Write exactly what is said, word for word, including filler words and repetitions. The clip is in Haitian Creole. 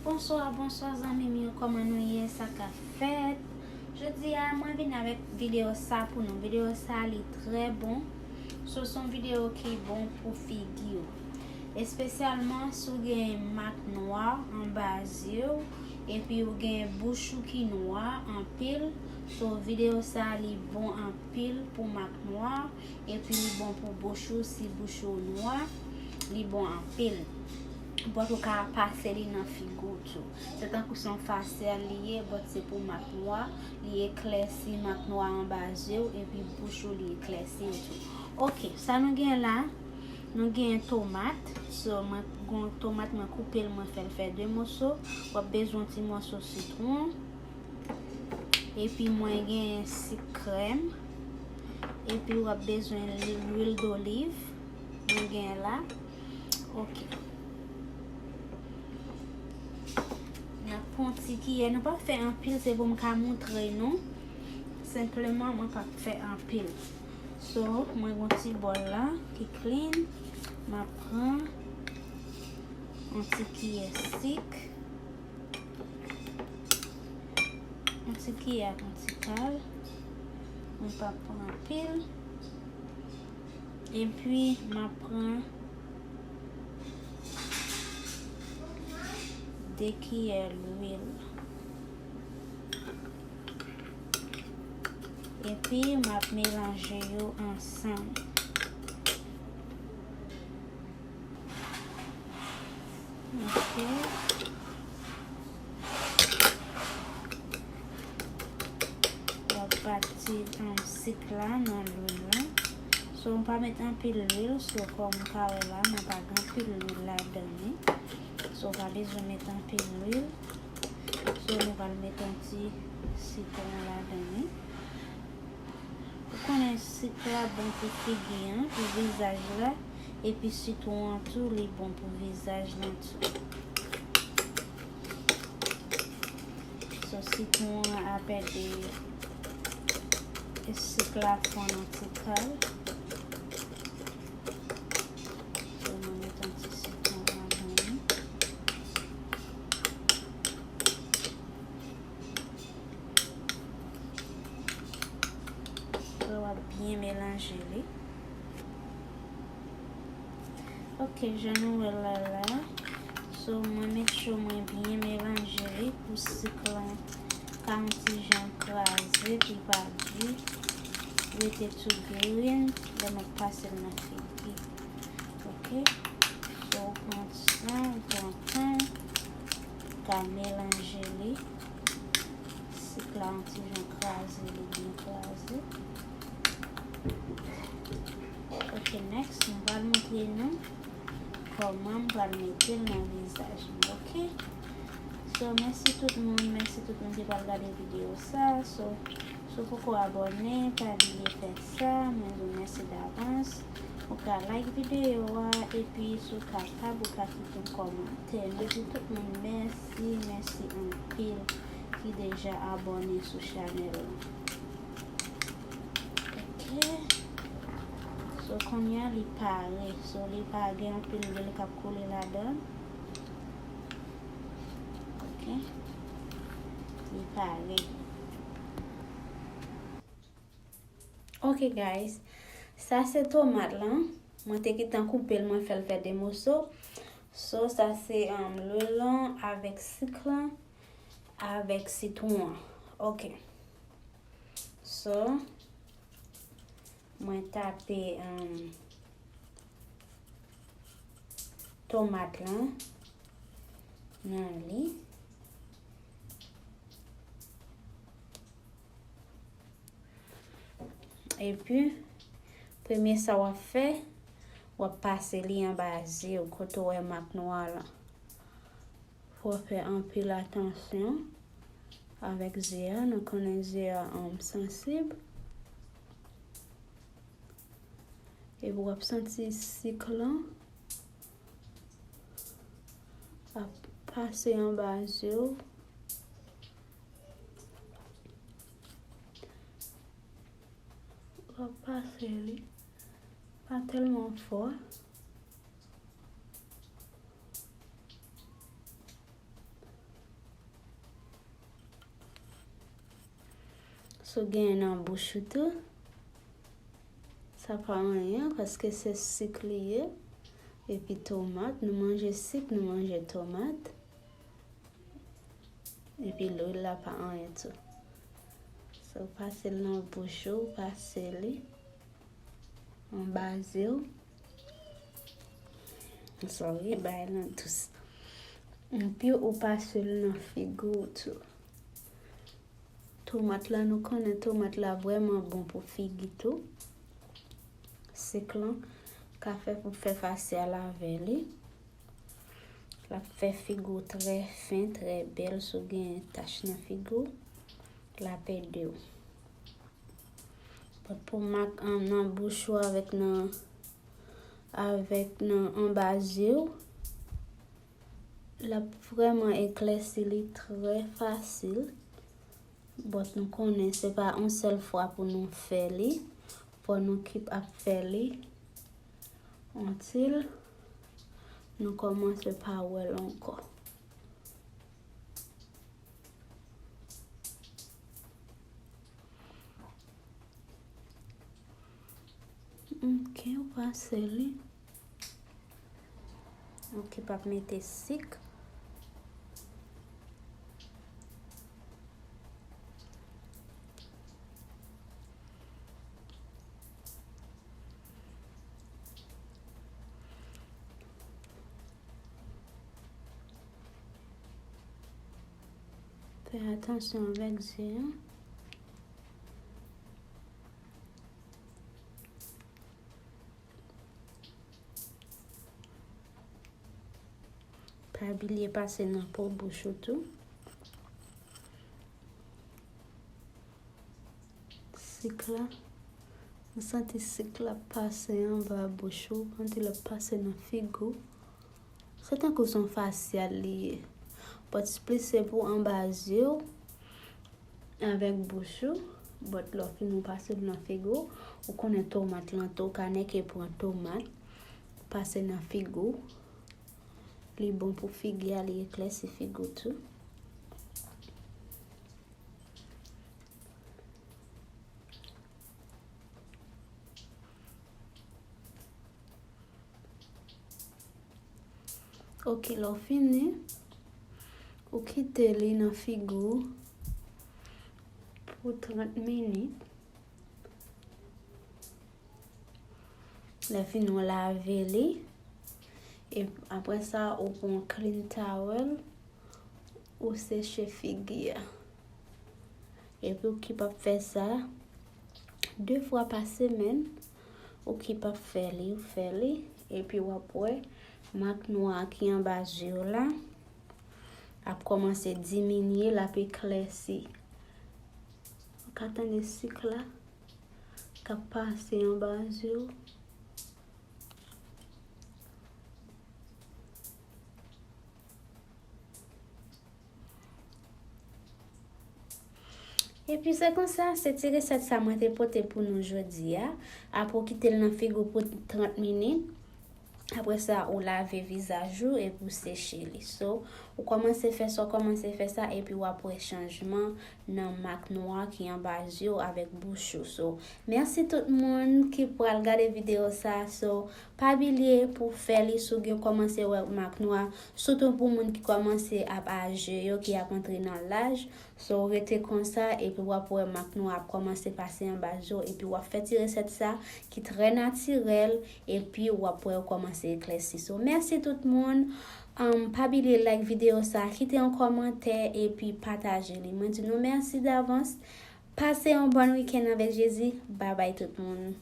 Bonswa, bonswa zanmi m yo, kòman nou ye? Sa k ap fèt? Jodi a, mwen vin avèk videyo sa pou nou. Videyo sa, li trè bon. So, se yon videyo ki bon pou figi w. Espesyalman si w gen mak nwa anba zye w, epi w gen bouch ou ki nwa anpil. So, videyo sa, li bon anpil pou mak nwa, epi li bon pou bouch ou, si bouch ou nwa, li bon anpil. Ou pral ka pase li nan figi w tou. Se tankou se yon fasèl li ye, but se pou mak nwa, li eklèsi mak nwa anba zye w, epi bouch ou li eklèsi l tou. Ok, sa nou gen la, nou gen tomat. So, mwen gen tomat, mwen koupe l, mwen fè l fè de moso. W ap bezwen yon ti moso sitwon. Epi mwen gen sik krèm. Epi w ap bezwen lwil doliv. Mwen gen la. Ok. N ap pran ti kiyè. Nou p ap fè anpil, se pou m ka montre nou. Senpleman, mwen p ap fè anpil. So, mwen gen yon ti bòl la ki clean. M ap pran yon ti kiyè sik. Yon ti kiyè ak yon ti kal. Mwen p ap pran anpil. Epi, m ap pran de kiyè lwil. Epi, m ap melanje yo ansanm. Ok. W ap bati, um, sik la nan lwil la. So, m pa met anpil lwil, so, kòm w ka wè la, mwen pa gen anpil lwil ladan li. So, w pa bezwen met anpil lwil. So, nou pral met yon ti sitwon ladan li. Ou konnen sik la bon pou figi an, pou vizaj la, epi sitwon an tou, li bon pou vizaj lan tou. So, sitwon an ap ede sik la fonn yon ti kal. So, mwen met yon ti sitwon ladan li. So, w ap byen melanje li. Ok, jan nou wè l la la. So, mwen make sure mwen byen melanje li pou sik lan ka yon ti jan kraze, pou l pa di. Rete tou green lè m ap pase l nan figi. Ok? So, ou pran san, ou pran tan, ou ka melanje li. Sik la yon ti jan kraze, li byen kraze. Ok, next, mwen pral montre nou kòman m pral mete l nan vizaj mwen, ok? So, mèsi tout moun, mèsi tout moun ki pral gade videyo sa. So, si w poko abòne, pa bliye fè sa, mwen di w mèsi davans. Ou ka like videyo a, epi si w kapab, ou ka kite yon kòmantè. Mwen di tout moun mèsi, mèsi anpil ki deja abòne sou chanèl la. Ok. So, kounye a li pare. So, li pa gen anpil lwil k ap koule ladan l. Ok. Li pare. Ok, guys. Sa se tomat lan. Mwen te gentan koupe l, mwen fè l fè de moso. So, sa se, um, lwil lan avèk sik lan, avèk sitwon an. Ok. So, mwen tape, um, tomat lan nan li. Epi, premye sa w ap fè, w ap pase li anba zye w, kote w wè mak nwa lan. Fò w fè anpil atansyon avèk zye a, nou konnen zye a, um, sansib. Epi w ap santi sik lan ap pase anba zye w. W ap pase li. Pa tèlman fò. So genyen nan bouch ou tou. Sa pa anyen, paske se sik li ye. Epi tomat, nou manje sik, nou manje tomat. Epi lwil la pa anyen tou. So, pase l nan bouch ou, pase li anba zye w. I'm sorry, bay lan dous. Epi ou pase l nan figi w tou. Tomat la, nou konnen tomat la vrèman bon pou figi tou. Sik lan ka fè pou fè fasyal avè li. L ap fè figi w trè fen, trè bèl. Si w gen tach nan figi w, l ap ede w. But pou mak an, nan bouch ou avèk nan, avèk nan anba zye w, l ap vrèman eklèsi li trè fasil. But nou konnen se pa yon sèl fwa pou nou fè li. Fò nou keep ap fè li until nou kòmanse pa wè l ankò. Ok, ou pase li. Ok, p ap mete sik. Fè atansyon avèk zye a. Pa bliye pase nan po bouch ou tou. Sik la, ou santi sik la pase anba bouch ou, antil ap pase nan figi w. Se tankou se yon fasyal li ye. But plis se pou anba zye w avèk bouch ou. But lè w fin ou pase l nan figi w, ou konnen tomat lan tou, ou ka nèke pran tomat, pase nan figi w. Li bon pou figi a, li eklèsi figi w tou. Ok, lè w fini, ou kite li nan figi w pou trant minit. Lè fini w lave li. E apre sa, ou pran clean towel, ou seche figi a. Epi ou keep ap fè sa de fwa pa semèn. Ou keep ap fè li, ou fè li. Epi w ap wè mak nwa ki anba zye w la ap kòmanse diminye, l ap eklèsi. Ou ka tande sik la k ap pase anba zye w. Epi se konsa, se ti resèt sa mwen te pote pou nou jodi a. Apre w kite l nan figi w pou trant minit. Apre sa, ou lave vizaj ou epi w seche li. So, ou kòmanse fè sa, w kòmanse fè sa, epi w ap wè chanjman nan mak nwa ki anba zye w avèk bouch ou. So, mèsi tout moun ki pral gade videyo sa. So, pa bliye pou fè li si w gen kòmanse wè mak nwa, sitou pou moun ki kòmanse ap aje yo, ki ap antre nan laj. So, rete konsa, epi w ap wè mak nwa ap kòmanse pase anba zye w, epi w ap fè ti resèt sa ki trè natirèl, epi w ap wè yo kòmanse eklèsi. So, mèsi tout moun. Um, pa bliye like videyo sa, kite yon kòmantè, epi pataje li. Mwen di nou mèsi davans. Pase yon bòn wikenn avèk Jezi. Babay tout moun.